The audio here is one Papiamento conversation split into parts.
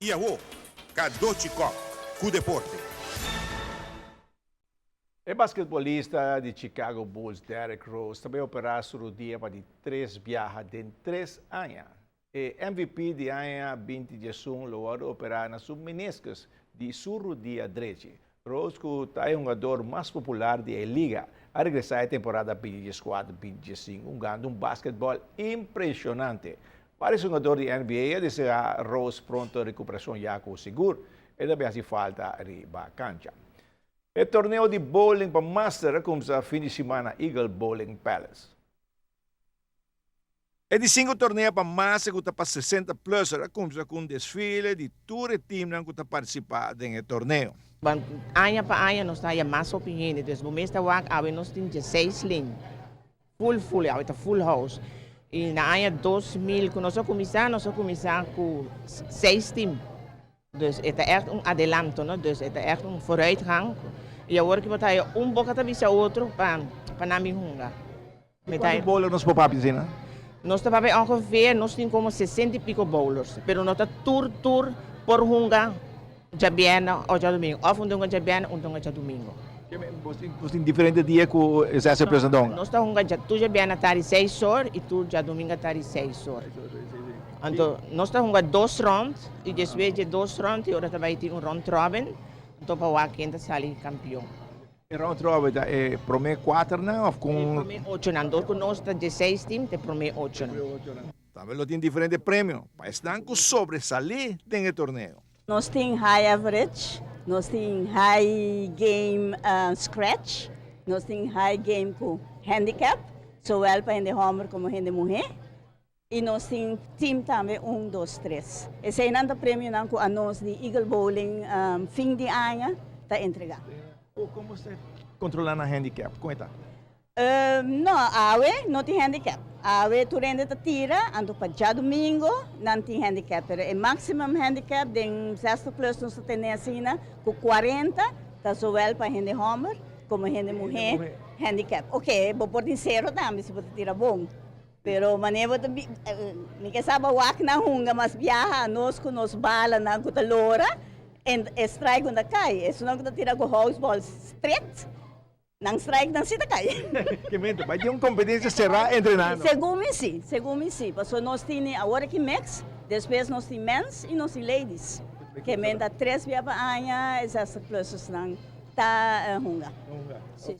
I awo, Cadochi Kock ku deporte. E basketbolista di Chicago Bulls Derrick Rose ta bay opera su rudia pa di tres biaha den tres aña. E MVP di aña binti diesun lo wordo opera na su meniscus di su rudia drechi. Rose cu ta e hungador mas popular di e liga a regresa e temporada binti dieskuater binti diesinku hungando un basketball impresionante. Varios hungador di NBA a desea Rose pronto recuperacion ya cu sigur e ta bay haci falta riba cancha. E torneo di bowling pa master a kumsa fin di siman na Eagle Bowling Palace. E di sinku torneo pa master ku ta pa sesenta pluser a kumsa ku un desfile di tur e teamnan ku ta partisipá den e torneo. Aña pa aña nos ta haya mas hopi hende, dus bo mes ta wak awe nos tin dieseis lin full full awe ta full house y na aña 2000 ku nos a kuminsá nos a kuminsá ku seis team. Dus e ta echt un adelanto, no? Dus e ta echt un vooruitgang. Y awor ki bo ta haya un boca ta bisa otro pa pa nan bin hunga. Mi ta. Cuanto bowler nos por papia asina? Nos ta papia ongeveer, nos tin como sesenta y pico bowlers, pero no ta tur tur por hunga djabièrnè o djadumingo, of un ta hunga djabièrnè, un ta hunga djadumingo. Bos tin diferente dia cu esas empresa ta hunga? Nos ta hunga tur djabièrnè atardi seis or y tur djadumingo atardi seis or. Anto nos ta hunga dos rond y despues dje dos rond y ora ta bay tin un round robin anto pa wak ken ta sali campeon. E round robin ta e prome cuaternan of con? E prome ochonan, dor cu nos ta dieseis team ta e prome ochonan. Tambe lo tin diferente premio pa esnan cu sobresali den e torneo. Nos tin high average, nos tin high game scratch, nos tin high game cu handicap, zowel pa hende homber como hende muhe. Y nos tin team tambe un, dos, tres. Eseynan ta premionan cu anos di Eagle Bowling fin di aña ta entrega. Con bo ta controla nan handicap? Con e ta? No, awe no tin handicap. Awe tur hende ta tira, anto pa djadumingo nan tin handicap. Pero e maximum handicap den zestig plus nos ta tene asina cu cuarenta ta zowel pa hende homber como hende muhe handicap. Ok, bo por tin cero tambe si bo ta tira bon. Pero manera bo ta mi ke sa bo wak nan hunga mas biaha nos ku nos balanan ku ta lora en e strike no ta kai. Esunnan ku ta tira ku house ball stret nan strike nan si ta kai. Ke mento bai tin un kompetensia será entre nan no? Segun mi si, segun mi si. Pasobra nos tini awor aki mix, despues nos tin mens i nos tin ladies. Ke men ta tres bia pa aña e zestig plussersnan ta hunga. Si.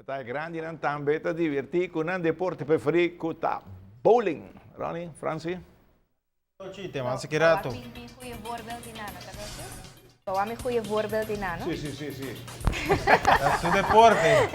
Ta e grandinan tambe ta divertí ku nan deporte preferí ku ta bowling. Ronnie, Francie. Bo a mi goeie voorbeeld di nano. Si, si, si, si. Ta su deporte.